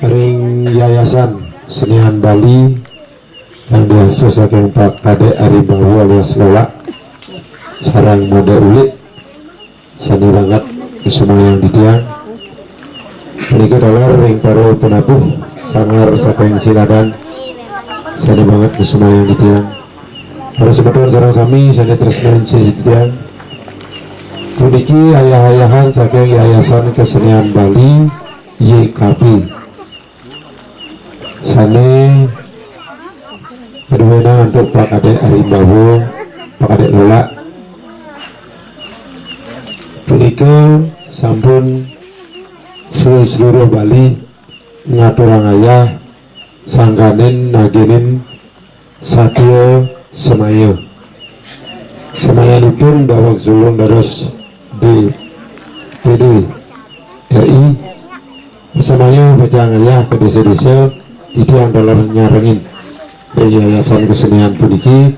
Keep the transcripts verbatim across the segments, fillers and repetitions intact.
Ring Yayasan Kesenian Bali yang diasuh saking Pak Kadek Arimbawu alias Lolak sareng Mode Ulik, sane banget kesumayang titiang. Menika taler ring para penabuh sanggar saking Siladan, sane banget kesumayang titiang. Para semeton sareng sami sane tresna ring titiang. Puniki ayah-ayahan saking Yayasan Kesenian Bali, Y K B, sane kaduenan antuk Pak Kadek Arimbawu, Pak Kadek Lolak. Punika sampun seluruh Bali ngaturang ayah sangkaning naginin satia semaya. Semayanipun daweg sulung dados D P D R I. Semaya pacang ayah ka desa-desa, titiang taler nyarengin ring Yayasan Kesenian puniki.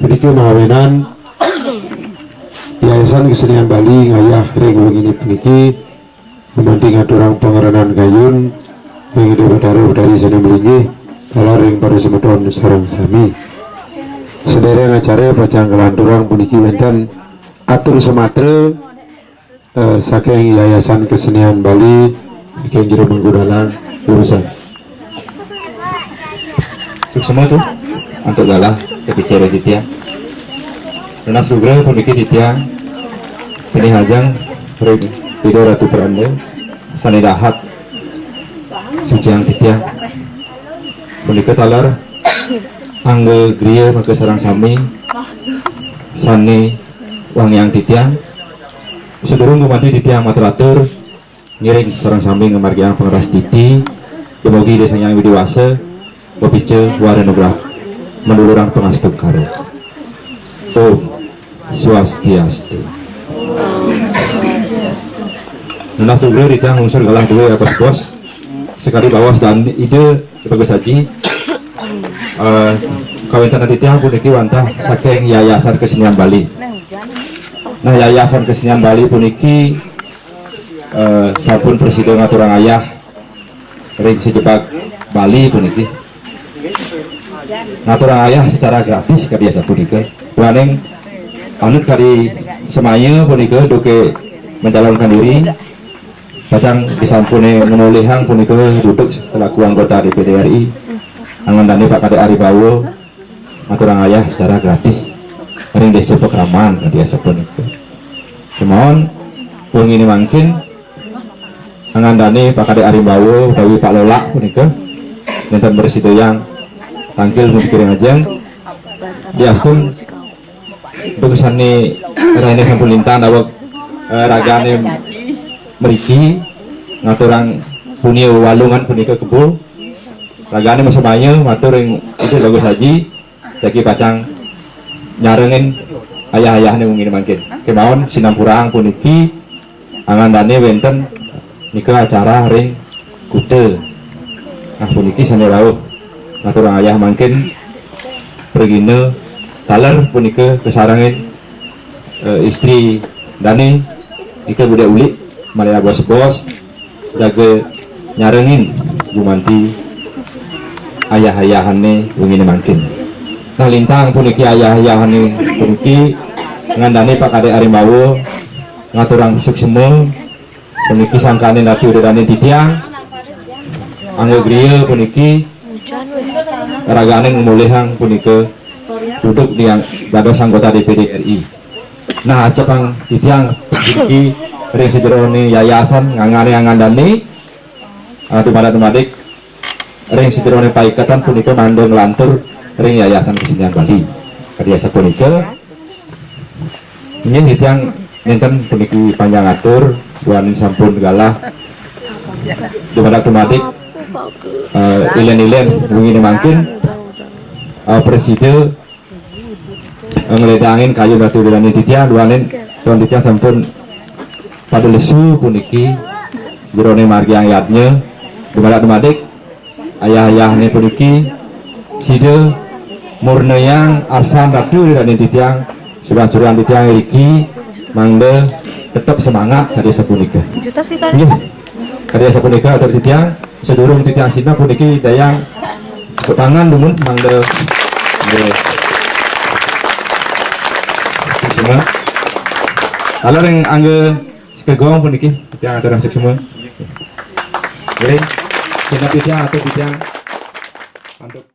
Puniki mawinan Yayasan Kesenian Bali ngayah ring wengine puniki, gumanti ngaturang pangrenan kayun ring Ida Betara Betari sane malinggih, taler ring para semeton sareng sami. Sedereng acara pacang kalanturang puniki wenten atur sumatra, eh, saking Yayasan Kesenian Bali, saking Jero Mangkudalang, urusan. Suksma tu, antuk galah kapica ring titiang. Nunas lugra puniki titiang pinih ajeng ring Ida Ratu Peranda sane dahat suciang titiang. Punika taler angga griya maka sareng sami sane wangiang titiang. Sadurung gumanti titiang matur-atur, ngiring sareng sami ngamargiang pangrastiti, dumugi Ida Sang Hyang Widi Wasa, mapica wara nugrah, manulurang pangastungkara. Om Swastiastu. Nunas lugra titiang lungsur galah due abos-bos, sakadi baos dan Ida Bagus Aji, eh, kawentenan titiang puniki wantah saking Yayasan Kesenian Bali. Nah, Yayasan Kesenian Bali puniki, eh, sampun prasida ngaturang ayah ring sajebag Bali puniki. Ngaturang ayah secara gratis kadi asapunika. Duaning anut kadi semaya punika duke mencalonkan diri, pacang disampune ngamolihang punika duduk selaku anggota D P D R I. Angandane Pak Kadek Arimbawu ngaturang ayah secara gratis ring Desa Pakraman kadi asapunika. Kemawon wengine mangkin angandane Pak Kadek Arimbawu utawi Pak Lolak punika nenten mrasidayang tangkil puniki ring ajeng. Diastun bekasane rahina sampun lintang daweg, eh, ragane mriki ngaturang punia walungan punika kebo. Ragane masemaya matur ring Ida Bagus Aji, jagi pacang nyarengin ayah-ayahne wengine mangkin. Kemawon sinampurang puniki, angandane wenten nika acara ring kuta. Nah, puniki sane rauh ngaturang ayah mangkin pragina taler punika kasarengin, eh, istri dane nika Bude Ulik, malih abos-bos jaga nyarengin gumanti ayah-ayahane wengine mangkin. Nah, lintang puniki ayah-ayahane puniki ngandane Pak Kadek Arimbawu ngaturang suksma puniki sangkaning ratu ida dane titiang. Angga griya puniki ragane ngamolihang punika duduk di ang-, dados anggota D P D R I. Nah, acepang titiang puniki ring sajerone yayasan ngangane angandane, ah, dumadak-dumadik ring sajerone paiketan punika mangda nglantur ring Yayasan Kesenian Bali. Kadi asapunika, inggih titiang nenten puniki panjang atur, duaning sampun galah dumadak-dumadik, eh, ilen-ilen wengine mangkin, eh, prasida ngledangin kayun ratu ida dane titiang, duaning duaning titiang sampun pada lesu puniki jerone margiang yadnya, dumadak-dumadik ayah-ayahne puniki sida murnayang arsan ratu ida dane titiang, sudah curuan titiang iriki mangda tetep semangat kadi sapunika. Nggih. Adi sapunika atur titiang, sadurung titiang sineb puniki dayang tepuk tangan dumun mangda. Nggih. Suksma. Taler ring angga sekegong puniki titiang aturang suksma. Nggih. Sineb titiang atur titiang. Antuk